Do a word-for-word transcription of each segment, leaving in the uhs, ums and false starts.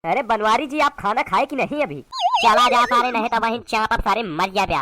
अरे बनवारी जी, आप खाना खाए कि नहीं अभी? चला जा सारे, नहीं तो वहीं चापब सारे, मर जा बे।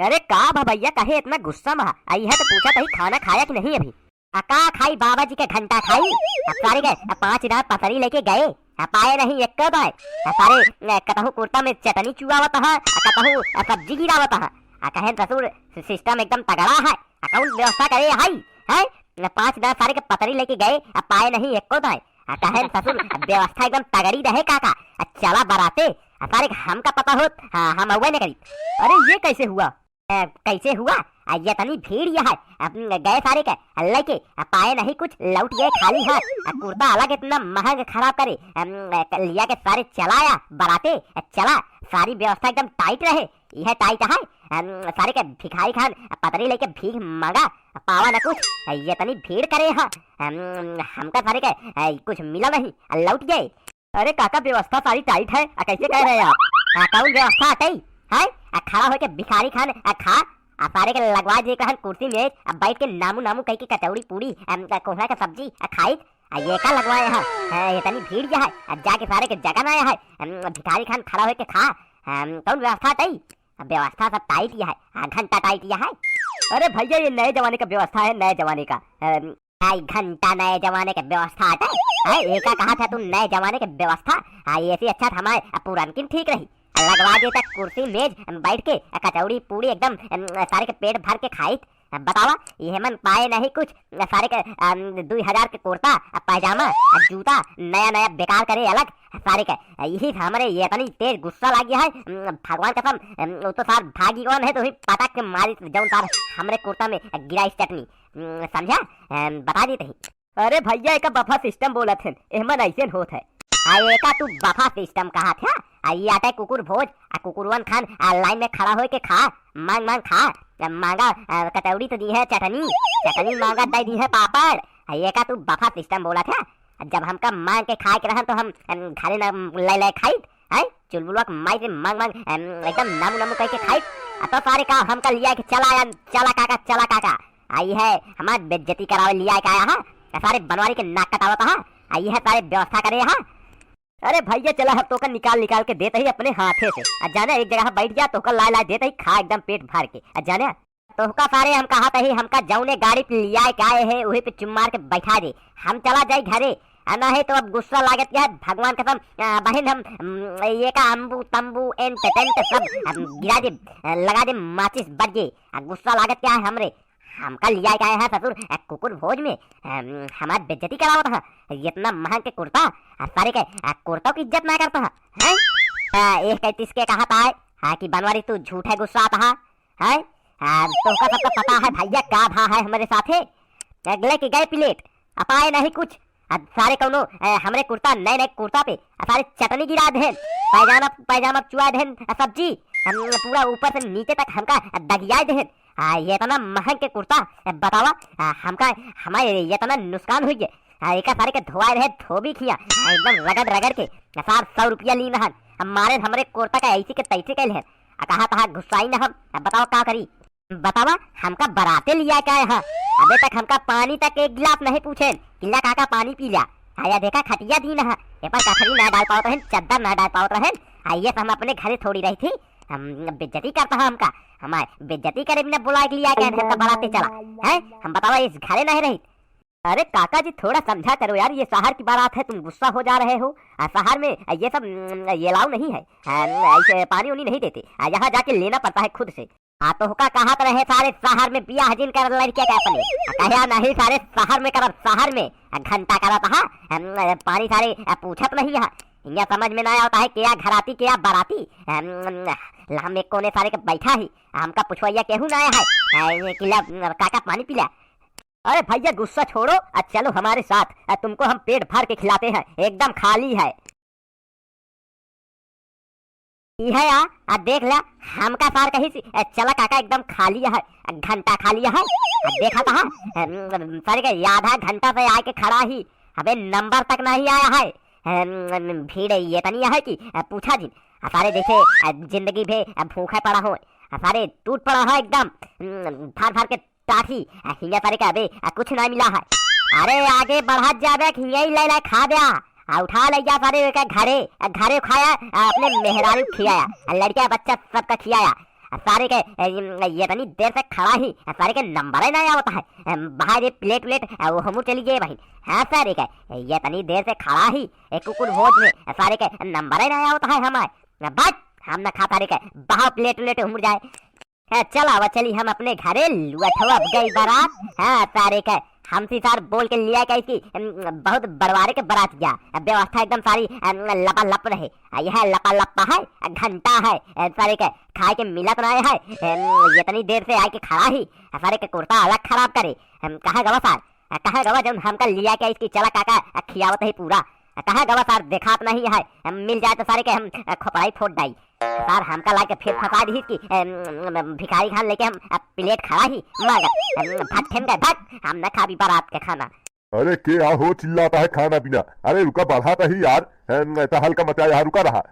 अरे का भा भैया, काहे इतना गुस्सा में हा? आई है तो पूछा तही, खाना खाया कि नहीं अभी? आ का खाई, बाबा जी के घंटा खाई? आ सारे के, आ पाँच दाँत पतरी लेके गए, आ पाए नहीं एक्को दाँय। आ सारे, ए, कतहूँ कुर्ता में चटनी चुआवत हा, आ कतहूँ, आ सब्जी गिरावत हा। आ कहेन ससुर, सि-, system एकदम तगड़ा है। आ कौन व्यवस्था करे है, हैं? आ पाँच दाँत सारे के पतरी लेके गए, आ पाए नहीं एक्को दाँय। आ कहेन ससुर, व्यवस्था एकदम तगड़ी रहे काका। आ चला बराते, आ सारे के हमका पता होत, हाँ, हम अउबे न करी। अरे ये कैसे हुआ? ए, कैसे हुआ? आ, ये तनी भीड़ ये है। अब गए सारे के, आ, लेके, आ, पाए नहीं कुछ, लौट गए खाली हाथ। आ, कुर्ता अलग इतना महंग खराब करे, अम, ए, लिया के सारे चलाया बराते, आ, चला, सारी व्यवस्था एकदम tight रहे। यह tight है, अम, सारे के भिखारी खान, आ, पतरी लेके भीख मांगा, आ, पावा न कुछ, आ, ये तनी भीड़ करे हा। अम, हमका सारे के, आ, कुछ मिला नहीं, आ, लौट गए। अरे काका, व्यवस्था सारी tight है, आ कैसे कह रहे हैं आप? आ, कौन व्यवस्था हटई? हैं? आ खड़ा होके भिखारी खान, आ खा, आ सारे के लगवा दे कहन कुर्सी मेज, आ बैठ के नामू नामू कह के कचौड़ी पूड़ी, अम, आ कोहड़ा के सब्जी, आ खाई, आ ये का लगवाए हैं? आ, ये तनी भीड़ ये है, आ जाके सारे के जगह ना है, अम, भिखारी खान खड़ा होके खा, अम, कौन व्यवस्था हटई? आ व्यवस्था सब tight ये है, आ घंटा tight ये है। अरे भैया, ये नए जमाने का व्यवस्था है, नए जमाने का। अम, आई घंटा नए जमाने के व्यवस्था हटे? हैं, एका कहा था तू नए जमाने के व्यवस्था? हाँ, ऐसे अच्छा था हमारे, अब पुरानकिन ठीक रही। लगवा दे तक कुर्सी मेज, अम, बैठ के, अ, कचौड़ी पूड़ी एकदम, अम, सारे के पेट भर के खाइत। अब बतावा, ये मन पाए नहीं कुछ, अ, सारे के, अम, दुई हजार के कुर्ता, अ, पैजामा, अ, जूता, नया नया बेकार करे अलग, सारे के। अ, यही से हमरे ये इतनी तेज गुस्सा लाग गया है, अम, भगवान कसम, अम, वो तो सार भागी कौन है, तो ही पटक के मारी जौन सार हमरे कुर्ता में, अ, गिराई चटनी। हम्म, समझा? अम, बता देते ही। अरे भैया, एका बफा system बोलत हन, एहमन ऐसे होत है। आ, एका तू बफा system कहा था? आ, ये आटे कुकुर भोज, आ, कुकुरवन खान, आ, line में खड़ा होके खा, मांग मांग खा, आ, मांगा, आ, कचौड़ी तो दी है चटनी, चटनी मांगा दे दी है पापड़। आ, एका तू बफा system बोलत है? जब हमका मांग के खाए के रहन तो हम, अम, घरे न ले ले खाई, हैं? चुलबुलवा के माई से मांग मांग, अम, एकदम नामू नामू कह के खाई। आ तो सारे का हमका लिया के चला आया, चला काका, चला काका। आई है हमार बेइज्जती करावे लिया के आया है। आ सारे बनवारी के नाक कटावत है। आई है सारे व्यवस्था करे है। अरे भैया चला, हम तोका निकाल निकाल के देते ही अपने हाथे से। आ जाने एक जगह बैठ जा, तोका लाए लाए देते ही खा एकदम पेट भर के। आ जाने तोहका सारे हम कहा तही, हमका जौने गाड़ी पे लियाए के आए है, वही पे चुम्मार के बैठा दे। हम चला जाई घरे, आ नहीं तो अब गुस्सा लागत क्या है, भगवान कसम, आ, बहिन हम, उम, ये का अम्बू तम्बू एंट टेंट सब हम गिरा दे, आ, लगा दे माचिस बच गए। आ, गुस्सा लागत क्या है हमरे, हमका लियाए के आए हैं ससुर, आ, कुकुर भोज में, आ, उम, हमार बेइज्जती करावत है। इतना महंग के कुर्ता, आ, सारे के, आ, कुर्ता की इज्जत ना करता है, हैं? आ, एक कैतीस के कहा था, हाँ, कि बनवारी तू झूठे गुस्सा आता है, हैं? आ, तोहका सबका पता है भैया का भा है हमरे साथे। अगले के गए plate, आ पाए नहीं कुछ। आ सारे कौनो, ए, हमरे कुर्ता, नए नए कुर्ता पे, आ सारे चटनी गिरा देन, पैजामा, पैजामा चुआ देन, आ सब्जी, हम पूरा ऊपर से नीचे तक हमका दगिया देन। आ, ये इतना महंग के कुर्ता, ए, बतावा, आ, हमका, हमारे ये इतना नुकसान हुई है। आ, एका सारे के धोआए रहे धोबी खिया, आ, एकदम रगड़ रगड़ के, आ, सार सौ रुपया ली नहन, आ, मारे हमरे कुर्ता का ऐसी के तैसी कैल है। आ कहा तहा गुस्साई न हम, अब बताओ का करी? बतावा, हमका बराते लिया के आए हा, अबे तक हमका पानी तक एक गिलास नहीं पूछेन, किल्ला काका पानी पी ल्या। आया देखा खटिया दीन हा, ए पर कथरी ना डाल पावत रहेन, चद्दर ना डाल पावत रहेन। आ ये हम अपने घरे थोड़ी रही थी, हम बेइज्जती करता हा हमका, हमारे बेइज्जती करे बिना बुला के लिया के आए, हमका बराते चला, हैं? हम बतावा इस घरे नहीं रही। अरे काका जी, थोड़ा समझा करो यार, ये शहर की बारात है, तुम गुस्सा हो जा रहे हो। आ, शहर में, आ, ये सब, उम, ये allow नहीं है। आ, ऐसे पानी उनी नहीं देते। आ, यहाँ जाके लेना पड़ता है खुद से। आ, तोहका कहत रहे सारे शहर में बियाह जिन कर लड़के के अपने। आ, कहा नहीं सारे शहर में करब, शहर में। आ, घंटा करत हा, हम, आ, पानी सारे, आ, पूछत नहीं है। इन्हें समझ में ना आवता है क्या घराती क्या बाराती। हम, हम एक कोने सारे के बैठा ही। हमका पुछवैया केहू ना आया है। आ, ये किला, आ, काका पानी पीला। अरे भैया गुस्सा छोड़ो, आ चलो हमारे साथ, आ तुमको हम पेट भर के खिलाते हैं, एकदम खाली है। ई है आ, आ देख ले, हमका सार कही सी, ए, चला काका एकदम खाली है, आ घंटा खाली है। आ देखा था, अम, सारे के आधा घंटा से आके खड़ा ही, अबे नंबर तक नहीं आया है। अम, भीड़ ये तनी है कि, आ, पूछा जिन, आ सारे जैसे, आ, जिंदगी भे, आ, भूखे पड़ा हो, आ सारे टूट पड़ा है एकदम, अम, भर भर के टाठी, आ, हिया सारे के अबे, आ, कुछ ना मिला है। अरे आगे बढ़त जाबे कि हिया ही ले ले खा द्या। आ उठा ले जा सारे के घरे, आ घरे खाया, आ अपने मेहरारू खियाया, आ लड़का बच्चा सबका खियाया। आ सारे के, ए, ये तनी देर से खड़ा ही, आ सारे के नंबर ही ना आवत है। ए, बाहर ये प्लेट व्लेट, आ वो हमू चली गए बहिन। हाँ सारे के, ये तनी देर से खड़ा ही, एक कुकुर भोज में, आ सारे के नंबर ही ना आवत है हमार। आ बस, हम ना खा सारे के, बाहर प्लेट व्लेट हमू जाए। हाँ, चल आवा, चली हम अपने घरे, लुअठवा गई बारात। हाँ, सारे के, हमसे सार बोल के लिया कैसी, अम, बहुत बड़वारे के बारात गया। अब व्यवस्था एकदम सारी, अम, लपालप रहे। आ, यह लपालप है, आ, घंटा है, ए, सारे के, खाए के मिलत ना है। अम, इतनी देर से आके खड़ा ही, आ, सारे के कुर्ता अलग खराब करे। हम कहाँ गवा सार? आ, कहाँ गवा जौन हमका लिया के इसकी चला काका, आ, खियावत ही पूरा। आ, कहाँ गवा सार, देखात नहीं है। हम मिल जाए तो सारे के हम, आ, खोपड़ाई फोड़ डाई। सार हमका लाके फिर फंसा दी कि, अम, भिखारी खान लेके हम, आ, प्लेट खड़ा ही मांगत। हम फट ठेम गए, भट, हम न खाबी बारात के खाना। अरे के आ हो चिल्लाता है खाना पीना? अरे रुका बढ़ाता ही यार, अम, ऐसा हल्का मचाया है, रुका रहा।